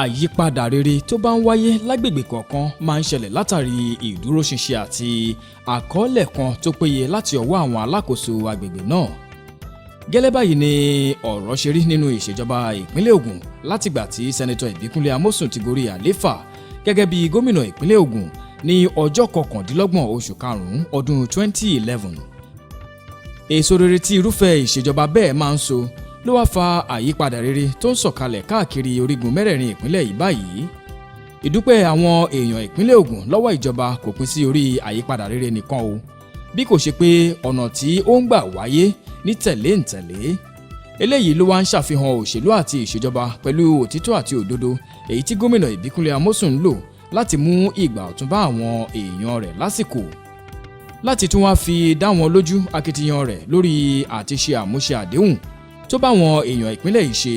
Àyípadà rere tó bá ń wáyé lágbègbè kọ̀ọ̀kan máa ń ṣẹlẹ̀ látàrí ìdúróṣinṣin àti àkọọ́lẹ̀ kan tó péye láti ọwọ́ àwọn alákòóso agbègbè náà. Gẹ́lẹ́ báyìí ni ọ̀rọ̀ ṣe rí nínú ìṣèjọba ìpínlẹ̀ Ògùn látìgbà tí Sẹ́nitọ̀ Ìbíkúnlé Amósùn ti gorí àléfà gẹ́gẹ́ bí gómìnà ìpínlẹ̀ Ògùn ní ọjọ́ 29 oṣù karùn-ún ọdún 2011. Èso rere tí irúfẹ́ ìṣèjọba bẹ́ẹ̀ máa ń so ló wá fa àyípadà rere tó ń sọ̀kalẹ̀ káàkiri orígun mẹ́rẹ̀ẹ̀rin ìpínlẹ̀ yìí báyìí. Ìdúpẹ́ àwọn èèyàn ìpínlẹ̀ Ògùn lọ́wọ́ ìjọba kò pín sí orí àyípadà rere nìkan o, bí kò ṣe pé ọ̀nà tí ó ń gbà wáyé ní tẹ̀lé ń tẹ̀lé. Eléyìí ló wá ń ṣàfihàn òṣèlú àti ìṣèjọba pẹ̀lú òtítọ́ àti òdodo èyí tí gómìnà Ìbíkúnlé Amósùn ń lò láti mú ìgbà ọ̀tun bá àwọn èèyàn rẹ̀ lásìkò, láti tún wá fi dá wọn lójú akitiyan rẹ̀ lórí àti ṣe àmúṣe àdéhùn tó bá àwọn èèyàn ìpínlẹ̀ yìí ṣe.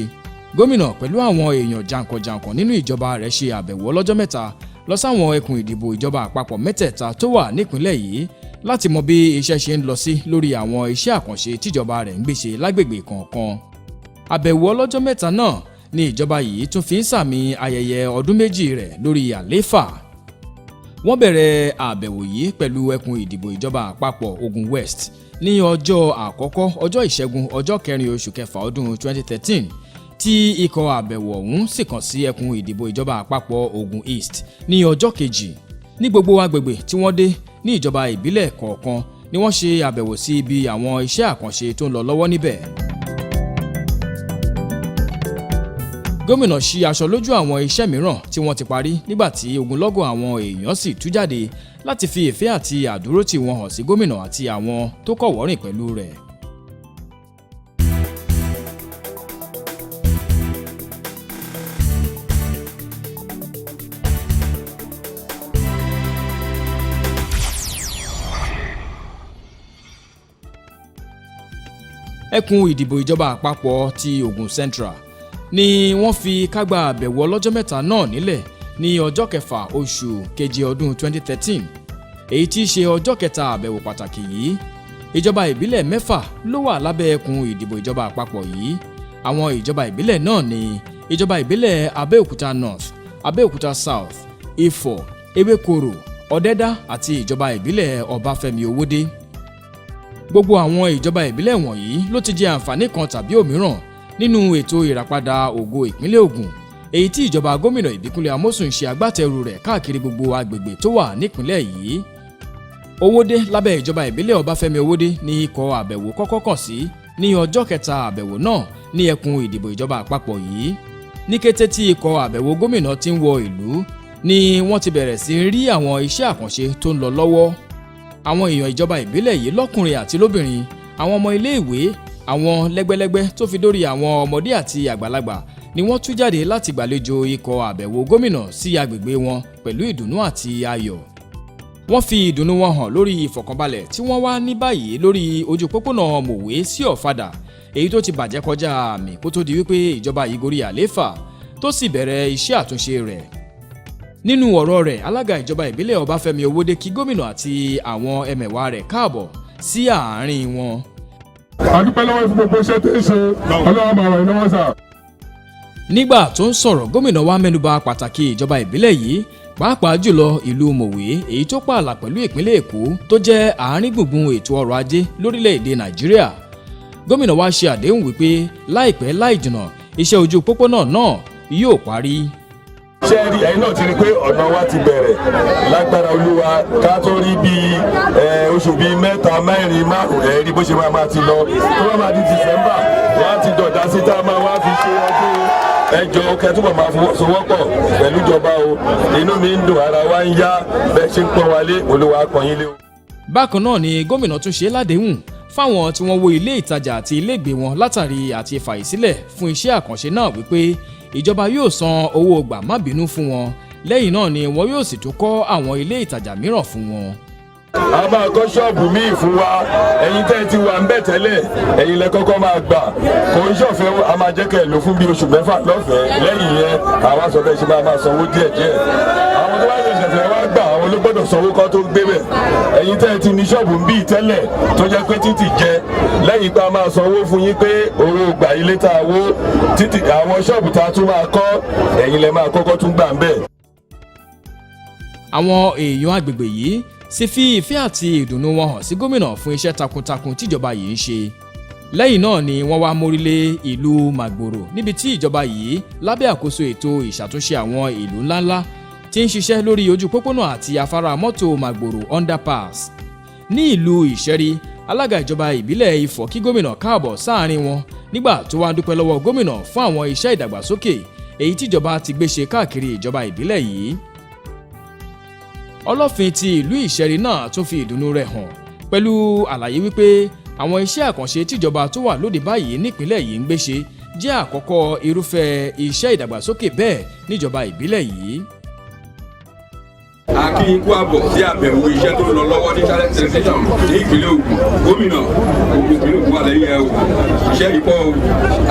Gómìnà pẹ̀lú àwọn èèyàn jàǹkànjàǹkàn nínú ìjọba rẹ̀ ṣe àbẹ̀wò ọlọ́jọ́ 3 lọ sáwọn ẹkùn ìdìbò ìjọba àpapọ̀ mẹ́tẹ̀ẹ̀ta tó wà nípìnlẹ̀ yìí láti mọ bí iṣẹ́ ṣe ń lọ sí lórí àwọn iṣẹ́ àkànṣe tíjọba rẹ̀ ń gbé ṣe lágbègbè kọ̀ọ̀kan. Àbẹ̀wò ọlọ́jọ́ 3 náà ni ìjọba yìí tún fi ń sàmì ayẹyẹ ọdún 2 rẹ̀ lórí àlééfà. Wọ́n bẹ̀rẹ̀ àbẹ̀wò yìí pẹ̀lú ẹkùn ìdìbò ìjọba àpapọ̀ Ògùn West ní ọjọ́ àkọ́kọ́, ọjọ́ Ìṣẹ́gun, ọjọ́ 4 oṣù kẹfà ọdún 2013, tí ikọ̀ àbẹ̀wò ọ̀hún sì kàn sí ẹkùn ìdìbò ìjọba àpapọ̀ Ògùn East ní ọjọ́ kejì. Ní gbogbo agbègbè tí wọ́n dé ní ìjọba ìbílẹ̀ kọ̀ọ̀kan ni wọ́n ṣe àbẹ̀wò sí ibi àwọn iṣẹ́ àkànṣe tó ń lọ lọ́wọ́ níbẹ̀. Gómìnà ṣí aṣọ lójú àwọn iṣẹ́ mìíràn tí wọ́n ti parí, nígbà tí ogunlọ́gọ̀ àwọn èèyàn sì tú jáde láti fi ìfẹ́ àti àdúrótì wọn hàn sí gómìnà àti àwọn tó kọ̀wọ́rìn pẹ̀lú rẹ̀. Ẹkùn ìdìbò ìjọba àpapọ̀ ti Ògùn Central ni wọ́n fi kágbá àbẹ̀wò ọlọ́jọ́ 3 náà nílẹ̀ ní ọjọ́ 6 oṣù keje ọdún 2013, èyí tí í ṣe ọjọ́ kẹta àbẹ̀wò pàtàkì yìí. Ìjọba ìbílẹ̀ 6 ló wà lábẹ́ ẹkùn ìdìbò ìjọba àpapọ̀ yìí. Àwọn ìjọba ìbílẹ̀ náà ni ìjọba ìbílẹ̀ Abẹ́òkúta North, Abẹ́òkúta South, Ifọ̀, Ewékòró, Ọ̀dẹ́dá àti ìjọba ìbílẹ̀ Ọbáfẹ́mi Owódé. Gbogbo àwọn ìjọba ìbílẹ̀ wọ̀nyí ló ti jẹ àǹfààní kan tàbí òmíràn nínú ètò ìràpadà ògo ìpínlẹ̀ Ògùn, èyí tí ìjọba gómìnà Ìbíkúnlé Amósùn ṣe agbátẹrù rẹ̀ káàkiri gbogbo agbègbè tó wà nípìnlẹ̀ yìí. Owódé lábẹ́ ìjọba ìbílẹ̀ Ọbáfẹ́mi Owódé ní ikọ̀ àbẹ̀wò kọ́kọ́ kàn sí ní ọjọ́ kẹta àbẹ̀wò náà ní ẹkùn ìdìbò ìjọba àpapọ̀ yìí. Ní kété tí ikọ̀ àbẹ̀wò gómìnà ti ń wọ ìlú ni wọ́n ti bẹ̀rẹ̀ sí rí àwọn iṣẹ́ àkànṣe tó ń lọ lọ́wọ́. Àwọn èèyàn ìjọba ìbílẹ̀ yìí lọ́kùnrin àti lóbìnrin, àwọn ọmọ iléèwé, àwọn lẹ́gbẹ́lẹ́gbẹ́ tó fi dórí àwọn ọmọdé àti àgbàlagbà ni wọ́n tú jáde láti gbàlejò ikọ̀ àbẹ̀wò gómìnà sí agbègbè wọn pẹ̀lú ìdùnnú àti ayọ̀. Wọ́n fi ìdùnnú wọn hàn lórí ìfọ̀kànbalẹ̀ tí wọ́n wá ní báyìí lórí ojú pópónà Mòwe sí Ọ̀fadà, èyí tó ti bàjẹ́ kọjá àmì kó tó di wípé ìjọba yìí gorí àlééfà tó sì bẹ̀rẹ̀ iṣẹ́ àtúnṣe rẹ̀. Nínú ọ̀rọ̀ rẹ̀, alága ìjọba ìbílẹ̀ Ọbáfẹ́mi Owódé kí gómìnà àti àwọn ẹmẹ̀wà rẹ̀ káàbọ̀ sí àárín wọn. A dúpẹ́ lọ́wọ́ fún gbogbo iṣẹ́ tó ń ṣe. Ọlọ́run máa ràn yín lọ́wọ́ sà. Nígbà tó ń sọ̀rọ̀, gómìnà wa mẹ́nuba pàtàkì ìjọba ìbílẹ̀ yìí, pàápàá jùlọ ìlú Mòwe, èyí tó pààlà pẹ̀lú ìpínlẹ̀ Èkó tó jẹ́ àárín gbùngbùn ètò ọrọ̀ ajé lórílẹ̀‐èdè Nàìjíríà. Gómìnà wa ṣe àdéhùn wípé láìpẹ́ láì jìnà, iṣẹ́ ojú pópónà náà yóò parí. Ṣé ẹ rí, ẹ̀yin náà ti rí pé ọ̀nà wa ti bẹ̀rẹ̀. Lágbára Olúwa, ká tó rí bíi oṣù bíi 3, 4, 5, ẹ̀ rí bó ṣe máa ti lọ. Tó bá máa di December, wọ́n á ti dọ̀dá sí tá a máa wá fi ṣe ọdún. Ẹjọ́ kẹtùbọ̀ máa fọwọ́sowọ́pọ̀ pẹ̀lú ìjọba o. Inú mi ń dùn, ara wa ń yá. Bẹ́ẹ̀ ṣe ń pọ́n wálé, Olúwa pọ́n yín lé o. Bákan náà ni gómìnà tún ṣe ládéhùn fáwọn tí wọ́n wó ilé ìtajà àti ilégbèé wọn látàrí àti fàyè sílẹ̀ fún iṣẹ́ àkànṣe náà wípé ìjọba yóò san owó gbà má bínú fún wọn. Lẹ́yìn náà ni wọn yóò sì tún kọ́ àwọn ilé ìtajà mìíràn fún wọn. A máa kọ́ ṣọ́ọ̀bù míì fún wa. Ẹ̀yin tẹ́ ẹ ti wà ń bẹ̀ tẹ́lẹ̀, ẹ̀yin lẹ kọ́kọ́ máa gbà. Kò ń ṣọ̀fẹ́, a máa jẹ́ kẹ́ ẹ lò fún bí oṣù 6 lọ́fẹ̀ẹ́. Lẹ́yìn yẹn, àwa sọ bẹ́ẹ̀ ṣe máa sanwó díẹ̀ díẹ̀. Àwọn tó bá ṣẹ̀ṣẹ̀ fẹ́ wá gbà, àwọn ló gbọ́dọ̀ gbọ́dọ̀ sanwó kó tó gbé bẹ̀. Ẹ̀yin tẹ́ ẹ ti ní ṣọ́ọ̀bù ń bí tẹ́lẹ̀ tó jẹ́ pé títì jẹ lẹ́yìn pé a máa sanwó fún yín pé owó gbà ilé tá a wó títì, àwọn ṣọ́ọ̀bù tá a tún máa kọ́, ẹ̀yin lẹ máa kọ́kọ́ tún gbà ń bẹ̀. Àwọn èèyàn agbègbè yìí sì fi ìfẹ́ àti ìdùnnú wọn hàn sí gómìnà fún iṣẹ́ takuntakun tíjọba yìí ń ṣe. Lẹ́yìn náà ni wọ́n wá mórílé ìlú Màgbòrò, níbi tí ìjọba yìí lábẹ́ àkóso ètò ìṣàtúnṣe àwọn ìlú ńláńlá ti ń ṣiṣẹ́ lórí ojú pópónà àti afárá mọ́tò Màgbòrò underpass. Ní ìlú Ìṣẹ́rí, alága ìjọba ìbílẹ̀ Ifọ̀ kí gómìnà káàbọ̀ sáàrin wọn nígbà tó wá dúpẹ́ lọ́wọ́ gómìnà fún àwọn iṣẹ́ ìdàgbàsókè èyí tíjọba ti gbé ṣe káàkiri ìjọba ìbílẹ̀ yìí. Ọlọ́fin ti ìlú Ìṣẹ́rí náà tún fi ìdùnnú rẹ̀ hàn pẹ̀lú àlàyé wípé àwọn iṣẹ́ àkànṣe tíjọba tó wà lóde báyìí nípìnlẹ̀ yìí ń gbé ṣe jẹ́ àkọ́kọ́ irúfẹ́ iṣẹ́ ìdàgbàsókè bẹ́ẹ̀ níjọba ìbílẹ̀ yìí. A kí yín kú àbọ̀ sí àbẹ̀wò iṣẹ́ tó ń lọ lọ́wọ́ ní Channels Television ní ìpínlẹ̀ Ògùn. Gómìnà Ògùn, ìpínlẹ̀ Ògùn wà lẹ́yìn ẹ o. Iṣẹ́ yìí pọ̀ o.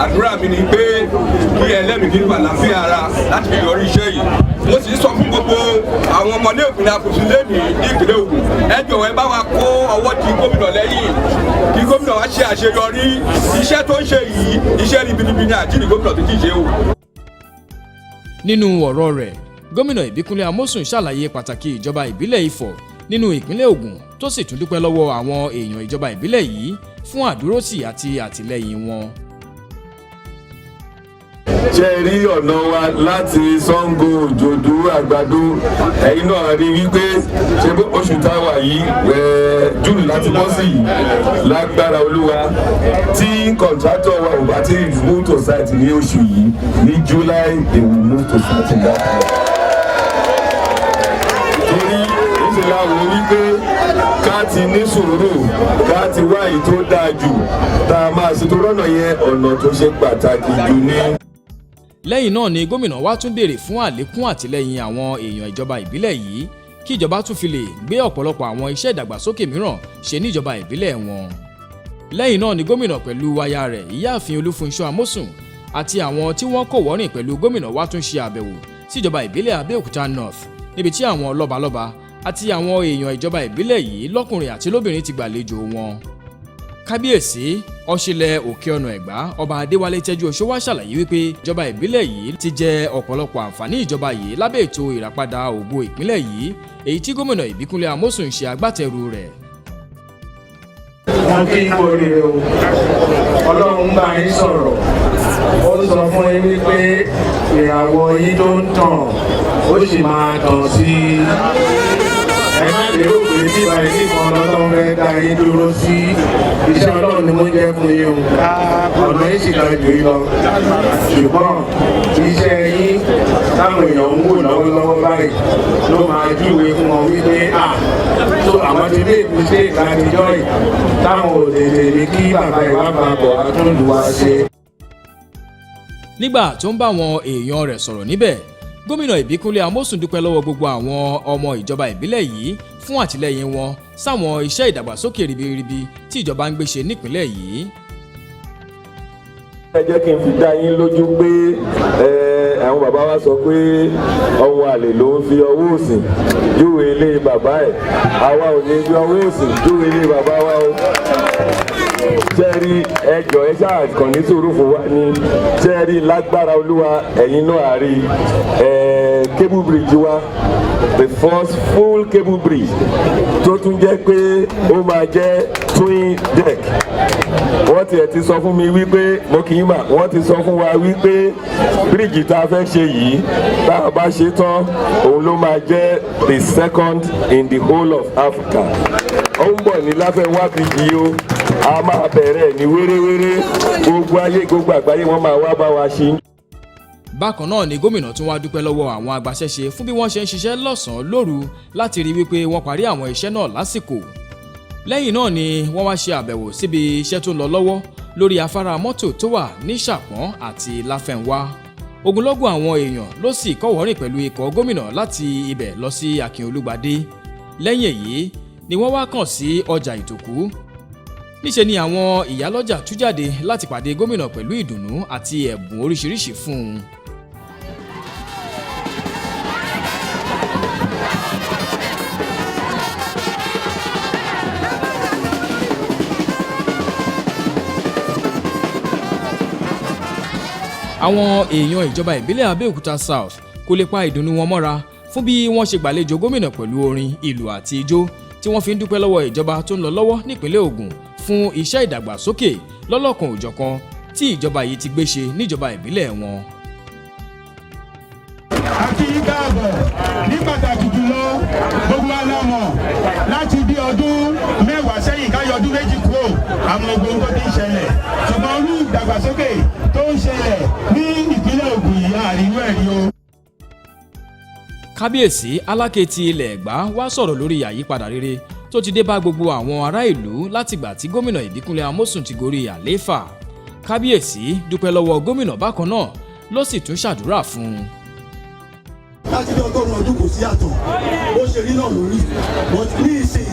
Àdúrà mi ni pé kí ẹlẹ́mìí gígùn, àlàáfíà ara láti fi yọrí iṣẹ́ yìí. Mo sì sọ fún gbogbo àwọn ọmọdé ìpínlẹ̀ àkóso lẹ́nìí ní ìpínlẹ̀ Ògùn, ẹ jọ̀wọ́, ẹ bá wa kó ọwọ́ ti gómìnà lẹ́yìn kí gómìnà wa ṣe àṣeyọrí iṣẹ́ tó ń ṣe yìí. Iṣẹ́ ribiribi ni àjíǹde gómìnà tó ti ṣe o. Nínú ọ̀rọ̀ rẹ̀, gómìnà Ìbíkúnlé Amósùn ṣàlàyé pàtàkì ìjọba ìbílẹ̀ Ifọ̀ nínú ìpínlẹ̀ Ògùn, tó sì tún dúpẹ́ lọ́wọ́ àwọn èèyàn ìjọba ìbílẹ̀ yìí fún àdúrótì àti àtìlẹ́yìn wọn. Ṣe rí ọ̀nà wa láti Ṣàngó, Òjòdú, Àgbàdo, ẹ̀yin náà rí wípé ṣe bó oṣù tá a wà yìí, June láti bọ́ sí yìí, lágbára Olúwa, tí contractor wa ò bá ti move to site ní oṣù yìí, ní July they will move to site in that time. Torí níṣẹ́ la wò wípé ká ti ní sùúrù, ká ti wá èyí tó dáa jù tá a máa ṣe tó rọ́nà yẹn, ọ̀nà tó ṣe pàtàkì jù ní. Lẹ́yìn náà ni gómìnà wa tún béèrè fún àlékún àtìlẹ́yìn àwọn èèyàn ìjọba ìbílẹ̀ yìí kí ìjọba tún fi lè gbé ọ̀pọ̀lọpọ̀ àwọn iṣẹ́ ìdàgbàsókè mìíràn ṣe níjọba ìbílẹ̀ wọn. Lẹ́yìn náà ni gómìnà pẹ̀lú aya rẹ̀, ìyáàfin Olúfunṣọ́ Amósùn, àti àwọn tí wọ́n kọ́wọ̀ọ́rìn pẹ̀lú gómìnà wa tún ṣe àbẹ̀wò síjọba ìbílẹ̀ Abẹ́òkúta North, níbi tí àwọn lọ́balọ́ba àti àwọn èèyàn ìjọba ìbílẹ̀ yìí lọ́kùnrin àti lóbìnrin ti gbàlejò wọn. Kábíyèsí Ọ̀ṣìlẹ̀ Òkè Ọ̀nà Ẹ̀gbá, Ọba Adéwálé Tẹ́jú Oṣó, wá ṣàlàyé wípé ìjọba ìbílẹ̀ yìí ti jẹ ọ̀pọ̀lọpọ̀ àǹfààní ìjọba yìí lábẹ́ ètò ìràpadà ògo ìpínlẹ̀ yìí, èyí tí gómìnà Ìbíkúnlé Amósùn ṣe agbátẹrù rẹ̀. Mo kí yín kú oríire o. Ọlọ́run bá yín sọ̀rọ̀, ó sọ fún yín wípé ìràwọ̀ yín tó ń tàn, ó sì máa tàn sí i. Ẹ má lérò pé bíbá yìí nìkan lọ́lọ́run fẹ́ dá yín dúró sí. Iṣẹ́ Ọlọ́run ni mo ń jẹ́ fún yín o. Ọ̀nà yín sì lọ jù yín lọ, ṣùgbọ́n iṣẹ́ yín táwọn èèyàn ń wò lọ́wọ́lọ́wọ́ báyìí ló máa júwe fún wọn wípé à tó àwọn ti dé mistake látijọ́ yìí táwọn ò tètè ní kí bàbá ìwà máa bọ̀ wá tún lù wá ṣe. Nígbà tó ń bá àwọn èèyàn rẹ̀ sọ̀rọ̀ níbẹ̀, gómìnà Ìbíkúnlé Amósùn dúpẹ́ lọ́wọ́ gbogbo àwọn ọmọ ìjọba ìbílẹ̀ yìí fún àtìlẹ́yìn wọn sáwọn iṣẹ́ ìdàgbàsókè ribiribi tí ìjọba ń gbé ṣe nípìnlẹ̀ yìí. Ẹ jẹ́ kí n fi dá yín lójú pé àwọn bàbá wa sọ pé ọmọ àlè ló ń fi ọwọ́ òsì júwe ilé bàbá ẹ̀. Àwa ò ní fi ọwọ́ òsì júwe ilé bàbá wa o. Ṣé ẹ rí, ẹjọ́, ẹ ṣáà kàn ní sùúrù fún wa ní. Ṣé ẹ rí, lágbára Olúwa, ẹ̀yin náà á rí cable bridge wa, the first full cable bridge tó tún jẹ́ pé ó máa jẹ́ twin deck. Wọ́n tiẹ̀ ti sọ fún mi wípé mo kì í mà, wọ́n ti sọ fún wa wípé bíríìjì tá a fẹ́ ṣe yìí, tá a bá ṣe tán, òun ló máa jẹ́ the second in the whole of Africa. Ó ń bọ̀ ní Láfẹ́nwá bíríìjì yìí o. A máa bẹ̀rẹ̀ ní wéréwéré. Gbogbo ayé, gbogbo àgbáyé, wọ́n máa wá bá wa ṣe. Bákan náà ni gómìnà tún wá dúpẹ́ lọ́wọ́ àwọn agbaṣẹ́ṣe fún bí wọ́n ṣe ń ṣiṣẹ́ lọ́sàn-án lóru láti rí wípé wọ́n parí àwọn iṣẹ́ náà lásìkò. Lẹ́yìn náà ni wọ́n wá ṣe àbẹ̀wò síbi iṣẹ́ tó ń lọ lọ́wọ́ lórí afárá mọ́tò tó wà ní Ṣàpọ́n àti Láfẹnwá. Ogunlọ́gọ̀ àwọn èèyàn ló sì kọ́wọ̀ọ́rìn pẹ̀lú ikọ̀ gómìnà láti ibẹ̀ lọ sí Akin Olúgbadé. Lẹ́yìn èyí ni wọ́n wá kàn sí ọjà Ìtòkú. Níṣe ni àwọn ìyálọ́jà tú jáde láti pàdé gómìnà pẹ̀lú ìdùnnú àti ẹ̀bùn oríṣiríṣi fún un. Àwọn èèyàn ìjọba ìbílẹ̀ Abẹ́òkúta South kò lè pa ìdùnnú wọn mọ́ra fún bí wọ́n ṣe gbàlejò gómìnà pẹ̀lú orin, ìlù àti ijó tí wọ́n fi ń dúpẹ́ lọ́wọ́ ìjọba tó ń lọ lọ́wọ́ nípínlẹ̀ Ògùn fún iṣẹ́ ìdàgbàsókè lọ́lọ́kan òjọ̀kan tí ìjọba yìí ti gbé ṣe níjọba ìbílẹ̀ wọn. A kí yín káàbọ̀. Ní pàtàkì jùlọ, gbogbo wa la mọ̀ láti bí ọdún 10 sẹ́yìn, ká yọ ọdún 2 kúrò, àwọn ogun tó ti ń ṣẹlẹ̀, ṣùgbọ́n irú ìdàgbàsókè tó ń ṣẹlẹ̀ ní ìpínlẹ̀ Ògùn yìí, àríwú ẹ̀rí o. Kábíyèsí Aláké ti ilẹ̀ Ẹ̀gbá wá sọ̀rọ̀ lórí àyípadà rere tó ti dé bá gbogbo àwọn ará ìlú látìgbà tí gómìnà Ìbíkúnlé Amósùn ti gorí àlééfà. Kábíyèsí dúpẹ́ lọ́wọ́ gómìnà, bákan náà ló sì tún ṣàdúrà fún un. Láti bí 100 ọdún kò sí àtọ̀, bó ṣe rí náà lórí, but ní ìsìn,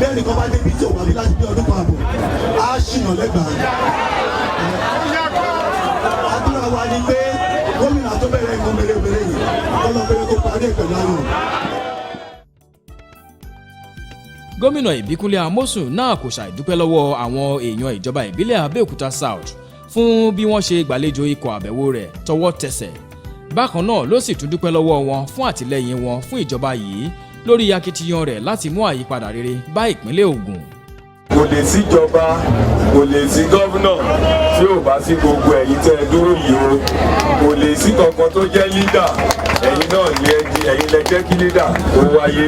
bẹ́ẹ̀ nìkan bá débi tí ò wà bí láti bí ọdún kan àbọ̀, á ṣìnà lẹ́gbàá. Àdúrà wa ni pé gómìnà tó bẹ̀rẹ̀ nǹkan mèremère yìí, kọ́lọ́pẹ̀rẹ̀ kó parí ẹ̀ pẹ̀lú ayọ̀. Gómìnà Ìbíkúnlé Amósùn náà kò ṣàìdúpẹ́ lọ́wọ́ àwọn èèyàn ìjọba ìbílẹ̀ Abẹ́òkúta South fún bí wọ́n ṣe gbàlejò ikọ̀ àbẹ̀wò rẹ̀ tọwọ́ tẹsẹ̀. Bákan náà ló sì tún dúpẹ́ lọ́wọ́ wọn fún àtìlẹ́yìn wọn fún ìjọba yìí lórí akitiyan rẹ̀ láti mú àyípadà rere bá ìpínlẹ̀ Ògùn. Kò lè síjọba, kò lè sí governor tí ò bá sí gbogbo ẹ̀yin tẹ́ ẹ dúró yìí o. Kò lè sí kankan tó jẹ́ leader, ẹ̀yin náà ní ẹ di, ẹ̀yin lẹ jẹ́ kí leader ó wáyé.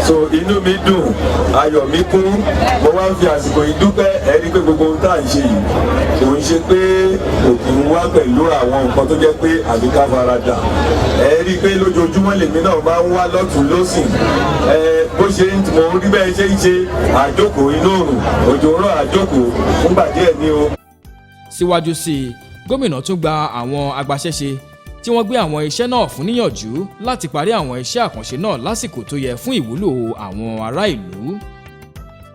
So inú mi dùn, ayọ̀ mi kún. Mo wá ń fi àsìkò yìí dúpẹ́. Ẹ rí pé gbogbo ohun tá à ń ṣe yìí kò ń ṣe pé kò kì í wá pẹ̀lú àwọn nǹkan tó jẹ́ pé àbí ká fara dà. Ẹ rí i pé lójoojúmọ́ lèmi náà máa ń wá lọ́tún lọ́sìn. Ẹ bó ṣe ń mò ń rí bẹ́ẹ̀ ṣe ń ṣe àjókòó inú òrùn, òjò rọ̀, àjókòó fúngbà díẹ̀ ní o. Síwájú sí i, gómìnà tún gba àwọn agbaṣẹ́ṣe tí wọ́n gbé àwọn iṣẹ́ náà fún níyànjú láti parí àwọn iṣẹ́ àkànṣe náà lásìkò tó yẹ fún ìwúlò àwọn ará ìlú.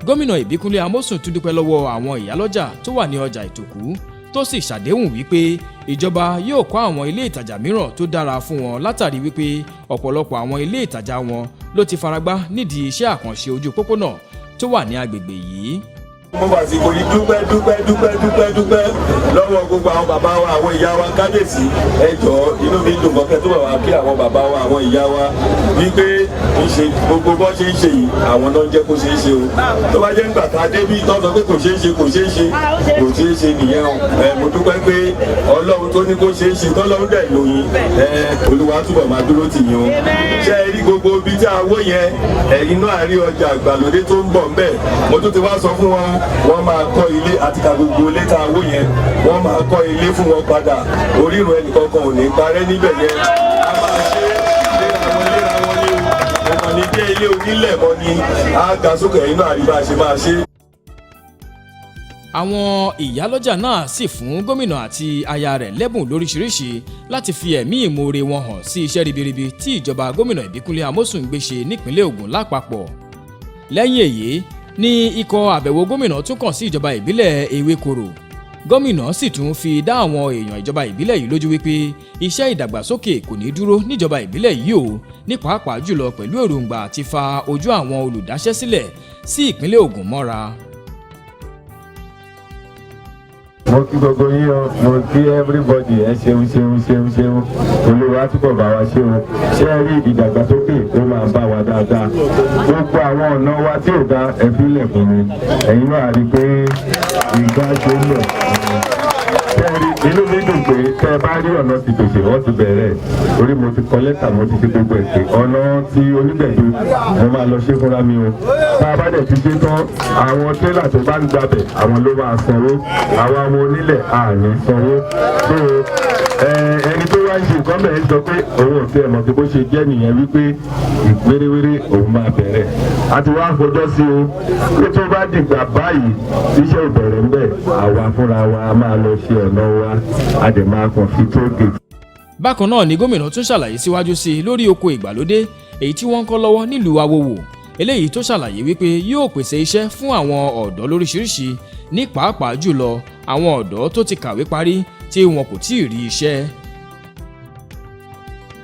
Gómìnà Ìbíkúnlé Amósùn tún dúpẹ́ lọ́wọ́ àwọn ìyálọ́jà tó wà ní ọjà Ìtòkú, tó sì ṣàdéhùn wípé ìjọba yóò kọ́ àwọn ilé ìtajà mìíràn tó dára fún wọn, látàrí wípé ọ̀pọ̀lọpọ̀ àwọn ilé ìtajà wọn ló ti faragbá nídìí iṣẹ́ àkànṣe ojú pópónà tó wà ní agbègbè yìí. Mo fàsìkò yìí dúpẹ́, dúpẹ́, dúpẹ́, dúpẹ́, dúpẹ́ lọ́wọ́ gbogbo àwọn bàbá wa, àwọn ìyá wa. Kábíyèsí, ẹ jọ̀ọ́, inú mi dùn kọ́kẹ́ tó bá wa kí àwọn bàbá wa, àwọn ìyá wa, wípé ń ṣe gbogbo bọ́ ṣe ń ṣe yìí, àwọn náà ń jẹ́ kó ṣe é ṣe o. Tó bá jẹ́ nígbà tá a dé bí tó sọ pé kò ṣeé ṣe, kò ṣeé ṣe, kò ṣeé ṣe nìyẹn o. Ẹ mo dúpẹ́ pé Ọlọ́run tó ní kó ṣeé ṣe, tọ́lọ́run dẹ̀ lóyin, ẹ Olúwa túbọ̀ máa dúró tì yín o. Ṣé ẹ rí gbogbo ibi tí a wó yẹn, ẹ̀yin náà rí ọjà àgbàlódé tó ń bọ̀ ńbẹ̀. Mo tún ti wá sọ fún wọn, wọ́n máa kọ́ ilé àti ka gbogbo ilé tá a wó yẹn, wọ́n máa kọ́ ilé fún wọn padà. Orírun ẹnìkankan ò ní parẹ́ níbẹ̀ yẹn. A máa ṣe léra wọn, léra wọn ní o. Ọmọ ní dé ilé onílẹ̀ mọ́ ni á ga sókè. Ẹ̀yin náà rí bá a ṣe máa ṣe. Àwọn ìyálọ́jà náà sì fún gómìnà àti aya rẹ̀ lẹ́bùn lóríṣiríṣi láti fi ẹ̀mí ìmoore wọn hàn sí iṣẹ́ ribiribi tí ìjọba gómìnà Ìbíkúnlé Amósùn gbé ṣe nípínlẹ̀ Ògùn lápapọ̀. Lẹ́yìn èyí ní ikọ̀ àbẹ̀wò gómìnà tún kàn sí ìjọba ìbílẹ̀ Ewékòró. Gómìnà sì tún fi dá àwọn èèyàn ìjọba ìbílẹ̀ yìí lójú wípé iṣẹ́ ìdàgbàsókè kò ní dúró níjọba ìbílẹ̀ yìí o, ní pàápàá jùlọ pẹ̀lú èròǹgbà àti fa ojú àwọn olùdáṣẹ́sílẹ̀ sí ìpínlẹ̀ Ògùn mọ́ra. Mo kí gbogbo yín o, mo kí everybody. Ẹ ṣeun, ṣeun, ṣeun, ṣeun. Olúwa túbọ̀ bá wa ṣe o. Ṣé ẹ rí ìdàgbàsókè, ó máa bá wa dáadáa. Gbogbo àwọn ọ̀nà wa tí ò dá, ẹ fílẹ̀ fún mi. Ẹ̀yin náà rí i pé ìgbà ṣe ń lọ. Ṣé ẹ rí, inú mi dùn pé tẹ́ ẹ bá rí ọ̀nà ti tòṣe, wọ́n ti bẹ̀rẹ̀, torí mo ti kọ lẹ́tà, mo ti ṣe gbogbo ẹ̀ pé ọ̀nà tí onígbẹ̀dù, mo máa lọ ṣe fúnra mi o. Tá a bá dẹ̀ ti ṣe tán, àwọn tírélà tó bá ń gbabẹ̀, àwọn ló máa sanwó. Àwa ọmọ onílẹ̀ àní sanwó. So ẹni tó wá ń ṣe nǹkan bẹ́ẹ̀ sọ pé òun ò tiẹ̀ mọ̀ pé bó ṣe jẹ́ nìyẹn, wípé ìwéréwéré òun máa bẹ̀rẹ̀. A ti wá fọjọ́ sí o pé tó bá dìgbà báyìí, iṣẹ́ ìbẹ̀rẹ̀ ń bẹ̀, àwa fúnra wa a máa lọ ṣe ọ̀nà wa, a dẹ̀ máa kàn fi toll gate. Bákan náà ni gómìnà tún ṣàlàyé síwájú sí i lórí oko ìgbàlódé èyí tí wọ́n ń kọ́ lọ́wọ́ nílùú Awòwò, eléyìí tó ṣàlàyé wípé yóò pèsè iṣẹ́ fún àwọn ọ̀dọ́ lóríṣiríṣi, ní pàápàá jùlọ àwọn ọ̀dọ́ tó ti kàwé parí tí wọn kò tíì rí iṣẹ́.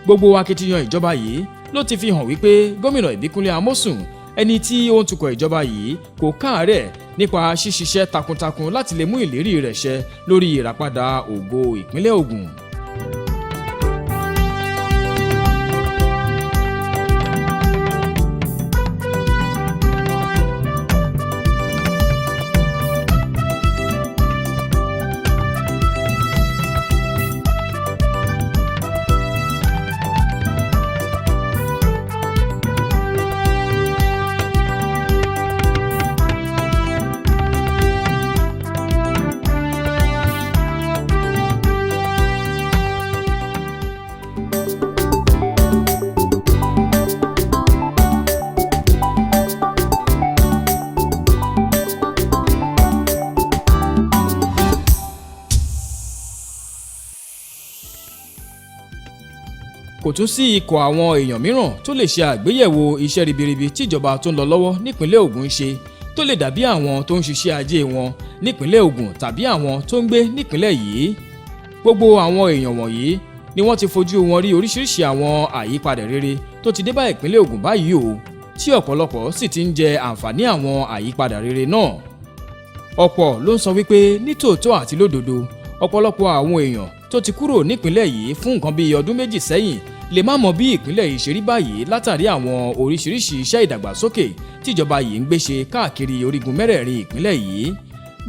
Gbogbo akitiyan ìjọba yìí ló ti fi hàn wípé gómìnà Ìbíkúnlé Amósùn, ẹni tí ó ń tukọ̀ ìjọba yìí, kò káàárẹ̀ nípa ṣíṣiṣẹ́ takuntakun láti lè mú ìlérí rẹ̀ ṣẹ lórí ìràpadà ògo ìpínlẹ̀ Ògùn. Kò tún sí ikọ̀ àwọn èèyàn mìíràn tó lè ṣe àgbéyẹ̀wò iṣẹ́ ribiribi tíjọba tó ń lọ lọ́wọ́ nípínlẹ̀ Ògùn ń ṣe tó lè dàbí àwọn tó ń ṣiṣẹ́ ajé wọn nípínlẹ̀ Ògùn tàbí àwọn tó ń gbé nípínlẹ̀ yìí. Gbogbo àwọn èèyàn wọ̀nyí ni wọ́n ti fojú wọn rí oríṣiríṣi àwọn àyípadà rere tó ti dé bá ìpínlẹ̀ Ògùn báyìí o, tí ọ̀pọ̀lọpọ̀ sì ti ń jẹ àǹfààní àwọn àyípadà rere náà. Ọ̀pọ̀ ló ń sọ wípé nítòótọ́ àti lódodo, ọ̀pọ̀lọpọ̀ àwọn èèyàn tó ti kúrò nípínlẹ̀ yìí fún nǹkan bíi ọdún 2 sẹ́yìn lè má mọ bí ìpínlẹ̀ yìí ṣe rí báyìí látàrí àwọn oríṣiríṣi iṣẹ́ ìdàgbàsókè tíjọba yìí ń gbé ṣe káàkiri orígun mẹ́rẹ̀ẹ̀rin ìpínlẹ̀ yìí.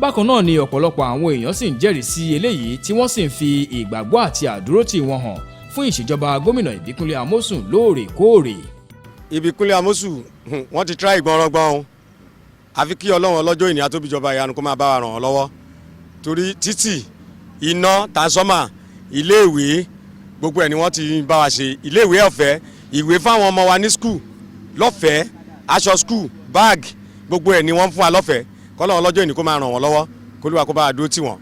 Bákan náà ni ọ̀pọ̀lọpọ̀ àwọn èèyàn sì ń jẹ́rìí sí eléyìí, tí wọ́n sì ń fi ìgbàgbọ́ àti àdúrótì wọn hàn fún ìṣèjọba gómìnà Ìbíkúnlé Amósùn lóòrèkóòrè. Ìbíkúnlé Amósùn, wọ́n ti try gbọ́nrọ́gbọ́n o. Àfi kí Ọlọ́run ọlọ́jọ́ ìní àtóbíjọba ìyanu kó máa bá wa ràn wọ́n lọ́wọ́, torí títì, iná, transformer, iléèwé, gbogbo ẹ̀ ni wọ́n ti bá wa ṣe. Iléèwé ọ̀fẹ́, ìwé fáwọn ọmọ wa ní school lọ́fẹ̀ẹ́, aṣọ school, bag, gbogbo ẹ̀ ni wọ́n ń fún wa lọ́fẹ̀ẹ́. Kọ́lọ́run ọlọ́jọ́ ìní kó máa ràn wọ́n lọ́wọ́, k'Olúwa kó bá wa dúró tì wọ́n.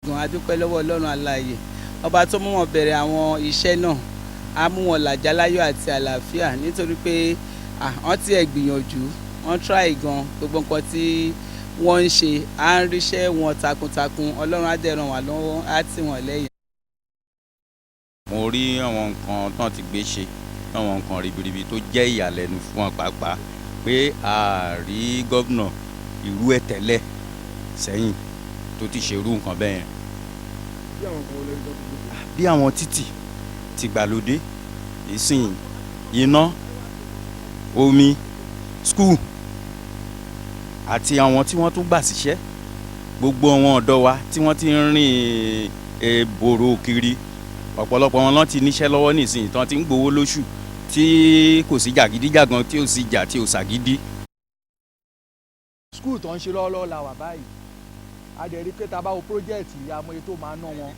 Gan a dúpẹ́ lọ́wọ́ Ọlọ́run alààyè, ọba tó mú wọn bẹ̀rẹ̀ àwọn iṣẹ́ náà, á mú wọn làjà láyọ̀ àti àlàáfíà, nítorí pé wọ́n ti ẹ̀ gbìyànjú, wọ́n try gan. Gbogbo nǹkan tí wọ́n ń ṣe, à ń ríṣẹ́ wọn takuntakun. Ọlọ́run á dẹ̀ ràn wá lọ́wọ́, á tì wọ́n lẹ́yìn. Mo rí àwọn nǹkan tán ti gbé ṣe, àwọn nǹkan ribiribi tó jẹ́ ìyàlẹ́nu fún wọn pàápàá, pé a rí gómìnà irú ẹ̀ tẹ́lẹ̀ sẹ́yìn tó ti ṣerú nǹkan bẹ́ẹ̀ yẹn, bí àwọn títì tìgbàlódé ìsìn, iná, omi, school àti àwọn tí wọ́n tún gbà síṣẹ́. Gbogbo àwọn ọ̀dọ́ wa tí wọ́n ti ń rìn bòrò kiri, ọ̀pọ̀lọpọ̀ wọn lọ́n ti níṣẹ́ lọ́wọ́ nísìnyí, tí wọ́n ti ń gbowó lóṣù, tí kò sí jàgídíjàgan, tí ò sí ìjà, tí ò sàgídí. School tó ń ṣe lọ́wọ́lọ́wọ́ la wà báyìí. A dẹ̀ rí pé tá a bá wo project yìí, a mọ iye tó máa ná wọn.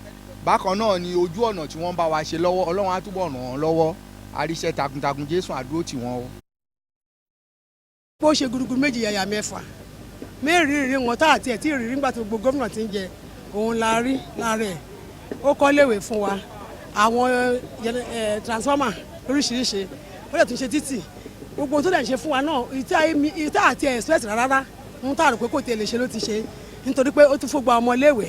Bákan náà ni ojú ọ̀nà tí wọ́n bá wa ṣe lọ́wọ́. Ọlọ́run á túbọ̀ ràn wọ́n lọ́wọ́. Àríṣẹ́ takuntakun, Jésù àdúró tì wọ́n o. Bó ṣe gudugudu méjì yàyà mẹ́fà mẹ́rìírí wọn tá àti ẹ̀ tí ìrírí nígbà tí gbogbo gómìnà ti ń jẹ, òun la rí lára ẹ̀. Ó kọ́ léèwé fún wa, àwọn transformer oríṣiríṣi, ó dẹ̀ tún ṣe títì. Gbogbo tó dẹ̀ ń ṣe fún wa náà, ìta àti expect rárá ń tà rò pé kò tiẹ̀ lè ṣe ló ti ṣe, nítorí pé ó tún fún gba ọmọ léèwé,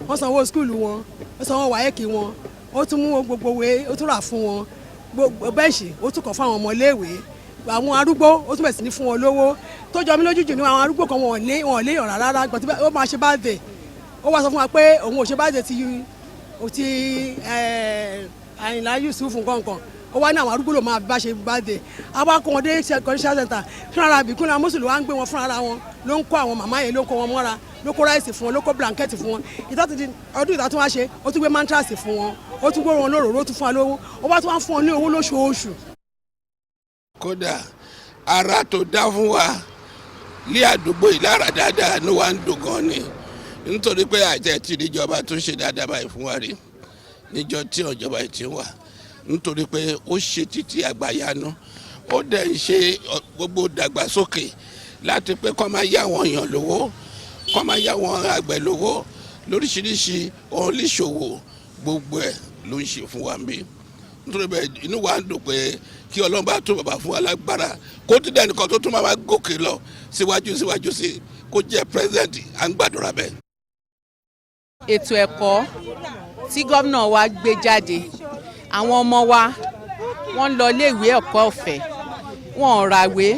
wọ́n sanwó school wọn, ó sanwó WAEC wọn, ó tún mú gbogbo wé, ó tún rà fún wọn gbogbo bench, ó tún kọ́ fún àwọn ọmọ léèwé. Àwọn arúgbó, ó tún bẹ̀rẹ̀ sí ní fún wọn lówó. Tó jọ mí lójú jù ní àwọn arúgbó kan, wọn ò ní, wọn ò léèyàn rárá. Gbọ́n tí ó máa ṣe birthday, ó wá sọ fún wa pé òun ò ṣe birthday ti Àyìnlá Yusuf nǹkan. Ó wá ní àwọn arúgbó ló máa bá ṣe birthday. Àwa kó wọn dé correctional center fúnra. Ìbíkúnlé Amósùn ló wá ń gbé wọn fúnra wọn, ló ń kó àwọn màmá yẹn, ló ń kó wọn mọ́ra, ló kó rice fún wọn, ló kó blanket fún wọn. Ìtọ́tù ọdún ìta tún wá ṣe, ó tún gbé mattress fún wọn, ó tún gbé wọn lóròró, ó tún fún wọn lówó, ó wá tún wá fún wọn ní owó lóṣooṣù. Kódà ara tó dá fún wa ní àdúgbò yìí lára dáadáa ní wa ń dùn gan ni, nítorí pé àjẹ tí ìjọba tó ṣe dáadáa báyìí fún wa rí níjọ́ tí ìjọba yìí ti wà, nítorí pé ó ṣe títí àgbàyanu, ó dẹ̀ ń ṣe gbogbo dàgbàsókè láti pé kó máa yá àwọn èèyàn lówó, kó máa yá àwọn àgbẹ̀ lówó lóríṣiríṣi, òun lè ṣòwò, gbogbo ẹ̀ ló ń ṣe fún wa níbí. Nítorí bẹ́ẹ̀, inú wa ń dùn pé kí Ọlọ́run bá tún bàbá fún wa lágbára, kó tún dẹ́nìkan tó tún máa gòkè lọ síwájú síwájú sí, kó jẹ́ president. À ń gbàdúrà bẹ́ẹ̀. Ètò ẹ̀kọ́ tí gómìnà wa gbé jáde, àwọn ọmọ wa wọ́n ń lọ iléèwé ẹ̀kọ́ ọ̀fẹ́, wọn ò ràwé.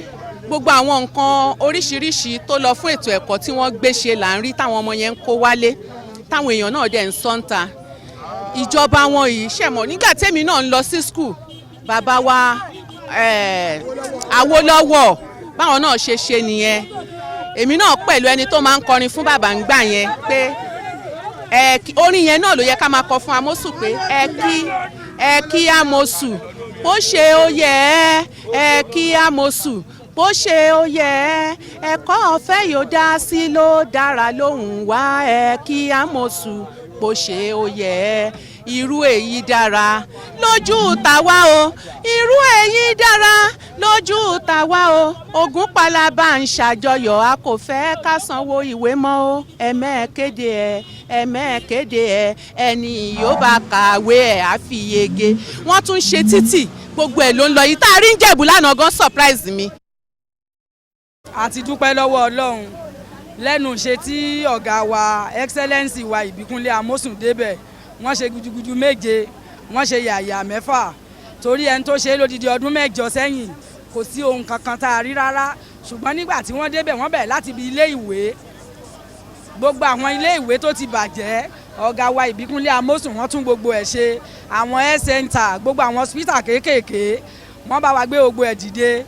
Gbogbo àwọn nǹkan oríṣiríṣi tó lọ fún ètò ẹ̀kọ́ tí wọ́n gbé ṣe là ń rí táwọn ọmọ yẹn ń kó wálé, táwọn èèyàn náà dẹ̀ ń sọ́ńta ìjọba wọn yìí ṣẹ̀mọ̀. Nígbà tèmi náà ń lọ sí school, bàbá wa Awólọ́wọ̀, báwọn náà ṣe ṣe nìyẹn. Èmi náà pẹ̀lú ẹni tó máa ń kọrin fún bàbá ń gbà yẹn pé ẹ orin yẹn náà ló yẹ ká máa kọ fún Amósù pé ẹ kí Amósù bó ṣe ó yẹ ẹ, ẹ kí Amósù bó ṣe ó yẹ ẹ, ẹ̀kọ́ ọ̀fẹ́ yóò dá sí ló dára lóhùn wá, ẹ kí Amósù bó ṣe ó yẹ ẹ. Irú èyí dára lójú tàwa o, irú èyí dára. Lójú tàwa o, Ògùn Palaba ń ṣàjọyọ̀, a kò fẹ́ ká sanwó ìwé mọ́ o. Ẹ̀mẹ́ẹ̀kéde ẹ̀, ẹ̀mẹ́ẹ̀kéde ẹ̀, ẹni yóò bá kàwé ẹ̀ á fi yege. Wọ́n tún ṣe títì, gbogbo ẹ̀ ló ń lọ yìí tá a rí ń Jẹ̀bú lánàá gan surprise mi. A ti dúpẹ́ lọ́wọ́ Ọlọ́run lẹ́nu ṣe tí ọ̀gá wa, Excellency wa Ìbíkúnlé Amósùn débẹ̀. Wọ́n ṣe gudugudu 7, wọ́n ṣe yàyà 6, torí ẹni tó ṣe é lódidi ọdún 8 sẹ́yìn, kò sí ohun kankan tá a rí rárá. Ṣùgbọ́n nígbà tí wọ́n débẹ̀, wọ́n bẹ̀rẹ̀ láti ibi ilé ìwé. Gbogbo àwọn ilé ìwé tó ti bàjẹ́, ọ̀gá wa Ìbíkúnlé Amósùn, wọ́n tún gbogbo ẹ̀ ṣe. Àwọn health center, gbogbo àwọn hospital kéékèèké, wọ́n bá wa gbé gbogbo ẹ̀ dìde.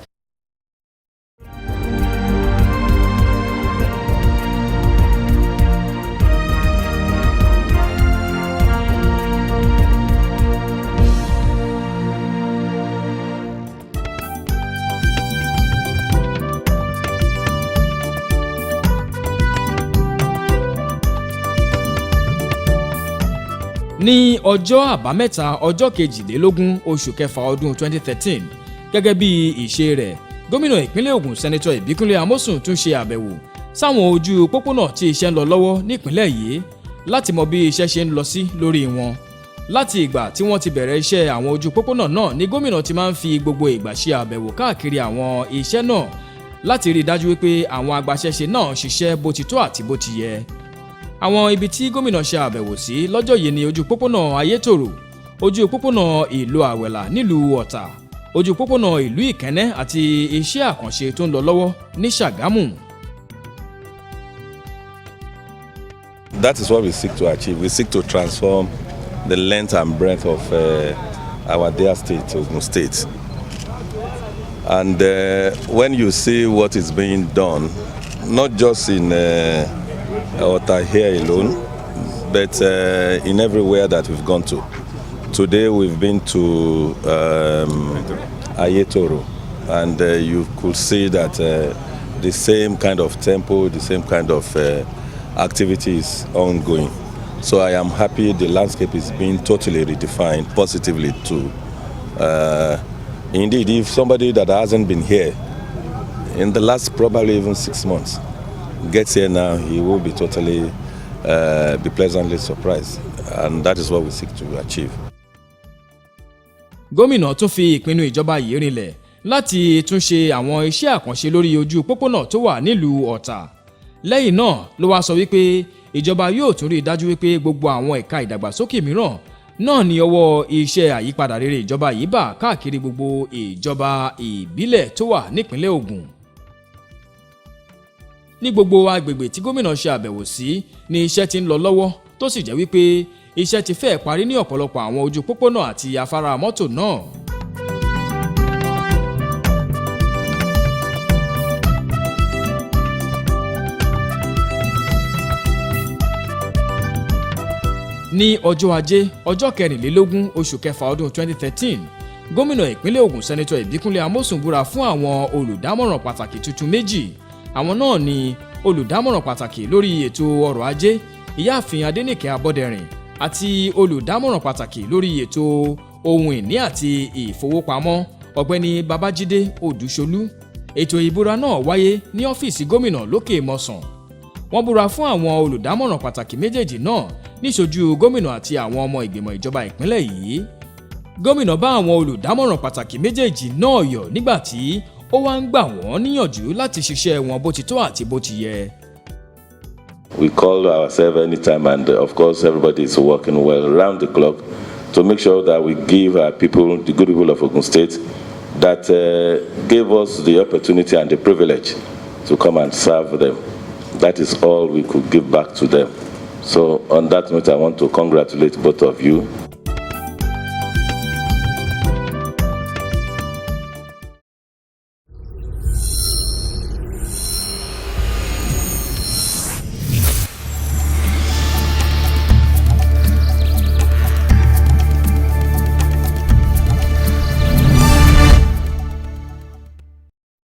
Ní ọjọ́ Àbámẹ́ta, ọjọ́ 22 oṣù kẹfà ọdún 2013, gẹ́gẹ́ bí ìṣe rẹ̀, gómìnà ìpínlẹ̀ Ògùn, Sẹ́nitọ́ Ìbíkúnlé Amósùn, tún ṣe àbẹ̀wò sáwọn ojú pópónà tí iṣẹ́ ń lọ lọ́wọ́ nípìnlẹ̀ yìí láti mọ bí iṣẹ́ ṣe ń lọ sí lórí wọn. Láti ìgbà tí wọ́n ti bẹ̀rẹ̀ iṣẹ́ àwọn ojú pópónà náà ni gómìnà ti máa ń fi gbogbo ìgbà ṣe àbẹ̀wò káàkiri àwọn iṣẹ́ náà láti rí i dájú wípé àwọn agbaṣẹ́ṣe náà ṣiṣẹ́ bó ti tó àti bó ti yẹ. Àwọn ibi tí gómìnà ṣe àbẹ̀wò sí lọ́jọ́ yìí ni ojú pópónà Ayétòrò, ojú pópónà ìlú Àwẹ̀là nílùú Ọ̀tà, ojú pópónà ìlú Ìkẹ́nnẹ́ àti iṣẹ́ àkànṣe tó ń lọ lọ́wọ́ ní Ṣàgámù. That is what we seek to achieve. We seek to transform the length and breadth of our dear state, Ogun State. And when you see what is being done, not just in Ota here alone, but in everywhere that we've gone to. Today we've been to Ayetoro, and you could see that the same kind of tempo, the same kind of activity is ongoing. So I am happy the landscape is being totally redefined positively too. Indeed, if somebody that hasn't been here in the last probably even 6 months gets here now, he will be totally be pleasantly surprised, and that is what we seek to achieve. Gómìnà tún fi ìpinnu ìjọba yìí rinlẹ̀ láti tún ṣe àwọn iṣẹ́ àkànṣe lórí ojú pópónà tó wà nílùú Ọ̀tà. Lẹ́yìn náà ló wáá sọ wípé ìjọba yóò tún rí i dájú wípé gbogbo àwọn ẹ̀ka ìdàgbàsókè mìíràn náà ní ọwọ́ iṣẹ́ àyípadà rere ìjọba yìí bà káàkiri gbogbo ìjọba ìbílẹ̀ tó wà nípìnlẹ̀ Ògùn. Ní gbogbo agbègbè tí gómìnà ṣe àbẹ̀wò sí ni iṣẹ́ ti ń lọ lọ́wọ́, tó sì jẹ́ wípé iṣẹ́ ti fẹ́ẹ̀ parí ní ọ̀pọ̀lọpọ̀ àwọn ojú pópónà àti afárá mọ́tò náà. Ní ọjọ́ Ajé, ọjọ́ 24 oṣù kẹfà ọdún 2013, gómìnà ìpínlẹ̀ Ògùn, Sẹ́nitọ́ Ìbíkúnlé Amósùn, búra fún àwọn olùdámọ̀ràn pàtàkì tuntun méjì. Àwọn náà ni olùdámọ̀ràn pàtàkì lórí ètò ọrọ̀ ajé, Ìyáàfin Adéníkẹ́ Abọ́dẹrìn, àti olùdámọ̀ràn pàtàkì lórí ètò ohun ìní àti ìfowópamọ́, Ọ̀gbẹ́ni Babájídé Odùṣolú. Ètò ìbúra náà wáyé ní ọ́fíìsì gómìnà lókè Mọ́sàn. Wọ́n búra fún àwọn olùdámọ̀ràn pàtàkì méjèèjì náà níṣojú gómìnà àti àwọn ọmọ ìgbìmọ̀ ìjọba ìpínlẹ̀ yìí. Gómìnà bá àwọn olùdámọ̀ràn pàtàkì méjèèjì náà yọ̀ nígbà tí ó wá ń gbà wọ́n níyànjú láti ṣiṣẹ́ wọn bó ti tó àti bó ti yẹ. We call ourselves anytime, and of course, everybody is working well round the clock to make sure that we give our people, the good people of Ogun State, that gave us the opportunity and the privilege to come and serve them. That is all we could give back to them. So, on that note, I want to congratulate both of you.